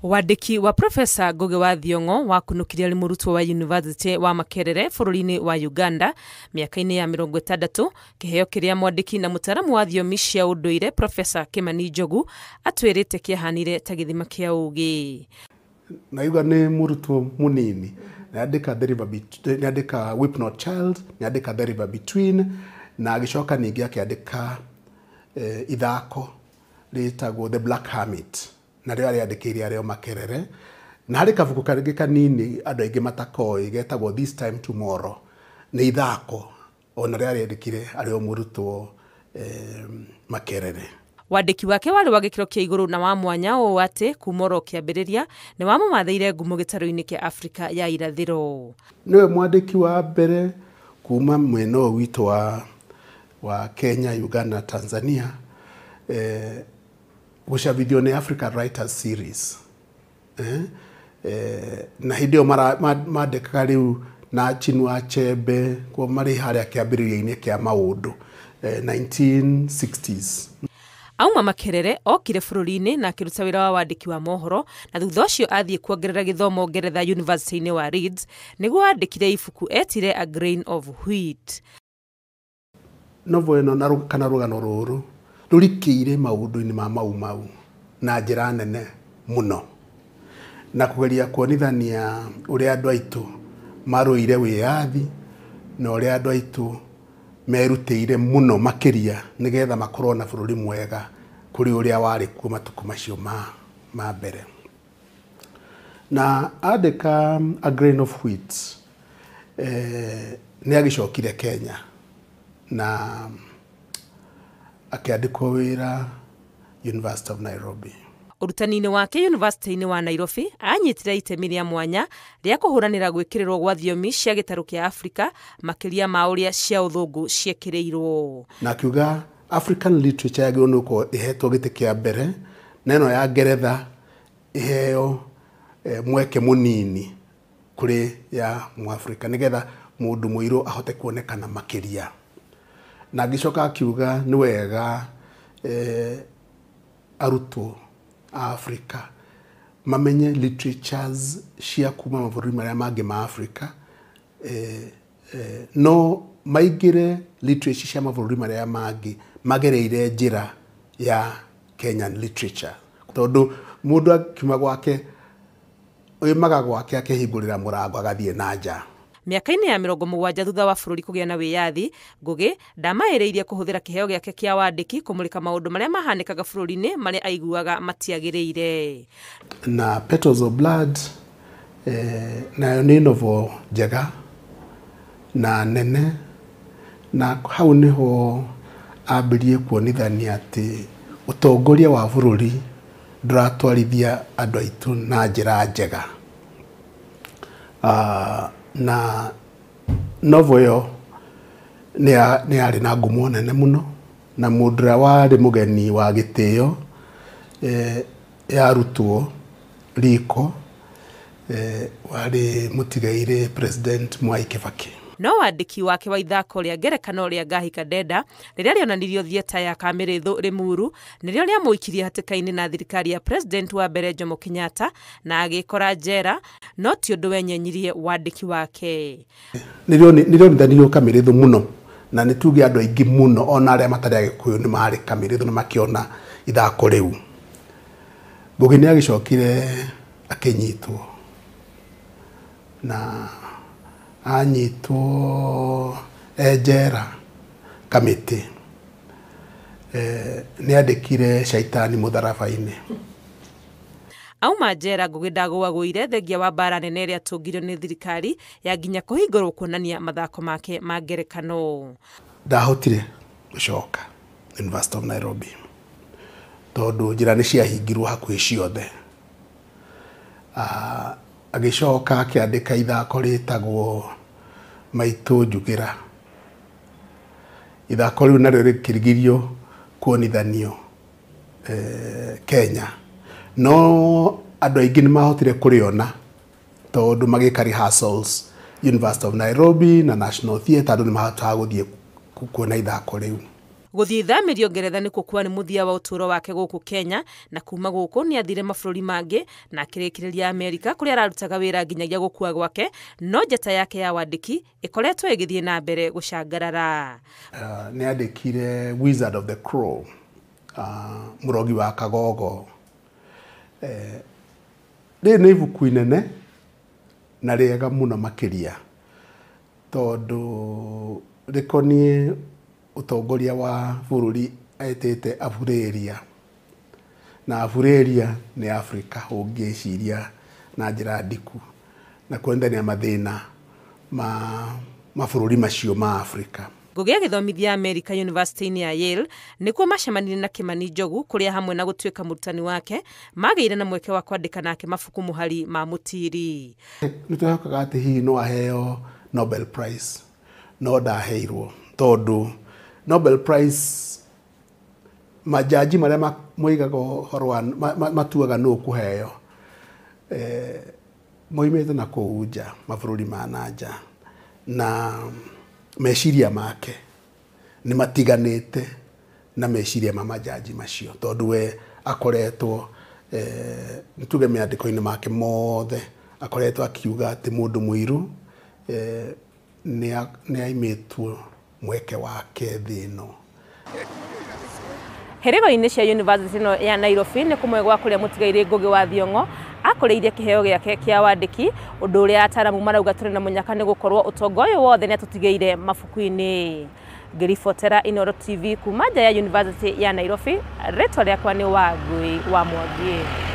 Wandĩki wa Profesa Ngũgĩ wa Thiong'o wakunũkire arĩ mũrutwo wa University wa Makerere bũrũri-inĩ wa Uganda mĩaka-inĩ ya 60, kĩheo kĩrĩa mwandĩki na mũtaaramu wa thiomi cia ũndũire Profesa Kimani Njogu atwĩrĩte kĩahanire ta gĩthima kĩa ũgĩ. Naiga nĩ mũrutwo mũnini, nĩandĩka The River nĩandĩka Weep Not Child, nĩandĩka The River Between, na agĩcoka ningĩ akĩandĩka ithako rĩtagwo The Black Hermit, narĩo arĩandĩkĩire arĩ o Makerere. Na harĩ kabuku kangĩ kanini andũ aingĩ matakoĩ getagwo This Time Tomorrow, nĩ ithako ona rĩo arĩandĩkire arĩ o mũrutwo Makerere. Wandĩki wake warĩ wa gĩkĩro kĩa igũrũ na wa mwanya ũũ atĩ kuma oro kĩambĩrĩria nĩ wamũmathĩire ngumo gĩtarũ-inĩ kĩa Afrika ya irathĩro. Nĩwe mwandĩki wa mbere kuma mwena ũyũ witũ wa Kenya, Uganda na Tanzania gũcabithio nĩ African Writers Series. Na hĩndĩ ĩyo mandĩkaga rĩu na Chinua Achebe, kwa marĩ harĩa kĩambĩrĩria-inĩ kĩa maũndũ 1960s. Auma Makerere okire bũrũri-inĩ na akĩruta wĩra wa wandĩki wa mohoro, na thutha ũcio athiĩ kuongerera gĩthomo Ngeretha University-inĩ wa Leeds nĩguo andĩkire ibuku etire A Grain of Wheat. Novel ĩno na kana rũgano rũrũ rũrikĩire maũndũ-inĩ ma Mau Mau na njĩra nene mũno, na kũgeria kuonithania ũrĩa andũ aitũ marũire wĩyathi na ũrĩa andũ aitũ merutĩire mũno makĩria nĩgetha makorwo na bũrũri mwega kũrĩ ũrĩa warĩ kuo matukũ macio ma mbere. Na andĩka A Grain of Wheat, nĩ agĩcokire Kenya na akĩandĩkwo wĩra University of Nairobi. Ũrutani-inĩ wake University-inĩ wa Nairobi anyitire itemi rĩa mwanya rĩa kũhũranĩra gwĩkĩrĩrwo gwa thiomi cia gĩtarũ kĩa Afrika makĩria ma ũrĩa cia ũthũngũ ciekĩrĩirwo. Na akiuga African literature yagĩrĩirwo nĩ gũkorwo ĩhetwo gĩtĩ kĩa mbere, na ĩno ya Ngeretha ĩheo mweke mũnini kũrĩ ya Mũafrika nĩgetha mũndũ mũirũ ahote kuonekana makĩria. Na agĩcoka akiuga nĩ wega arutwo a Afrika mamenye literatures cia kuma mabũrũri marĩa mangĩ ma Afrika, no maingĩre literature cia mabũrũri marĩa mangĩ magereire njĩra ya Kenyan literature, tondũ mũndũ akiuma gwake oimaga gwake akehingũrĩra mũrango agathiĩ na nja. Mĩaka-inĩ ya 70 thutha wa bũrũri kũgĩa na wĩyathi, Ngũgĩ ndamaĩrĩirie kũhũthĩra kĩheo gĩake kĩa wandĩki kũmũrĩka maũndũ marĩa mahanĩkaga bũrũri-inĩ marĩa aiguaga matiagĩrĩire. Na Petals of Blood nayo nĩ novel njega na nene, na hau nĩho ambĩrĩrie kuonithania atĩ ũtongoria wa bũrũri ndũratwarithia andũ aitũ na njĩra njega. Na novel ĩyo nĩ yarĩ na ngumo nene mũno, na mũndũ ũrĩa warĩ mũgeni wa gĩtĩo yarutwo riko warĩ mũtigairĩ President Mwai Kibaki. No wandĩki wake wa ithako rĩa ngerekano rĩa Ngahika Ndenda rĩrĩa rĩonanirio thieta ya Kamĩrĩthũ Rĩmuru nĩrĩo rĩamũikirie hatĩka-inĩ na thirikari ya President wa mbere Jomo Kenyatta na agĩkora njera, no ti ũndũ wenyenyirie wandĩki wake. Nĩrĩonithanirio Kamĩrĩthũ mũno, na nĩ tuge andũ aingĩ mũno ona arĩa matarĩ Agĩkũyũ nĩ marĩ Kamĩrĩthũ na makĩona ithako rĩu. Ngũgĩ nĩ agĩcokire akĩnyitwo, na anyitwo e njera Kamĩtĩ. Nĩ andĩkire Shaitani mũtharaba-inĩ. Auma njera Ngũgĩ ndagũagũire thengia wa mbara nene ĩrĩa atũngirio nĩ thirikari ya nginya kũhingũrwo kuonania mathako make ma ngerekano. Ndahotire gũcoka University of Nairobi tondũ njĩra nĩ ciahingirwo hakuhĩ ciothe. Agĩcoka akĩandĩka ithako rĩtagwo Maitũ Njugĩra. Ithako rĩu narĩo rĩkĩrigirio kuonithanio Kenya, no andũ aingĩ nĩ mahotire kũrĩona tondũ magĩka rehearsals University of Nairobi na National Theatre, andũ nĩ mahotaga gũthiĩ kuona ithako rĩu. Gũthiĩ ithamĩrio Ngeretha nĩkuo kwarĩ mũthia wa ũtũũro wake gũkũ Kenya, na kuma gũkũ nĩ athire mabũrũri mangĩ na akĩrĩkĩrĩria Amerika kũrĩa ararutaga wĩra nginyagia gũkua gwake, no njata yake ya wandĩki ĩkoretwo ĩgĩthiĩ na mbere gũcangarara. Nĩ andĩkire Wizard of the Crow, Mũrogi wa Kagogo. Rĩrĩ nĩ ibuku inene na rĩega mũno makĩria, tondũ rĩkoniĩ ũtongoria wa bũrũri etĩte Abureria, na Abureria nĩ Afrika ũngĩciria na njĩra ndiku, na kuonania mathĩna ma mabũrũri macio ma Afrika. Ngugi agĩthomithia America University-inĩ ya Yale nĩkuo macemanirie na Kimani Njogu, kũrĩa hamwe na gũtuĩka mũrutani wake magĩire na mweke wa kwandĩka nake mabuku mũhari ma Mũtiri. Nĩ twehokaga atĩ hihi no aheo Nobel Prize, no ndaheirwo, tondũ Nobel Prize majaji marĩa moigaga ũhoro wa matuaga nũ kũheo, moimĩte na kũu nja, mabũrũri ma na nja, na meciria make nĩ matiganĩte na meciria ma majaji macio, tondũ we akoretwo, nĩ tuge mĩandĩko-inĩ make mothe akoretwo akiuga atĩ mũndũ mũirũ nĩ aimĩtwo mweke wake thĩ ĩno. Hĩrĩgo-inĩ cia University ĩno ya Nairobi nĩ kũmwe gwa kũrĩa mũtigairĩ Ngugi wa Thiong'o akũrĩirie kĩheo gĩake kĩa wandĩki, ũndũ ũrĩa ataramu marauga tũrĩ na mũnyaka nĩ gũkorwo ũtonga ũyũ wothe nĩ atũtigĩire mabuku-inĩ. Ngĩribotera Inooro TV kuma nja ya University ya Nairobi, rĩtwa rĩakwa nĩ Wangui wa Mwangi.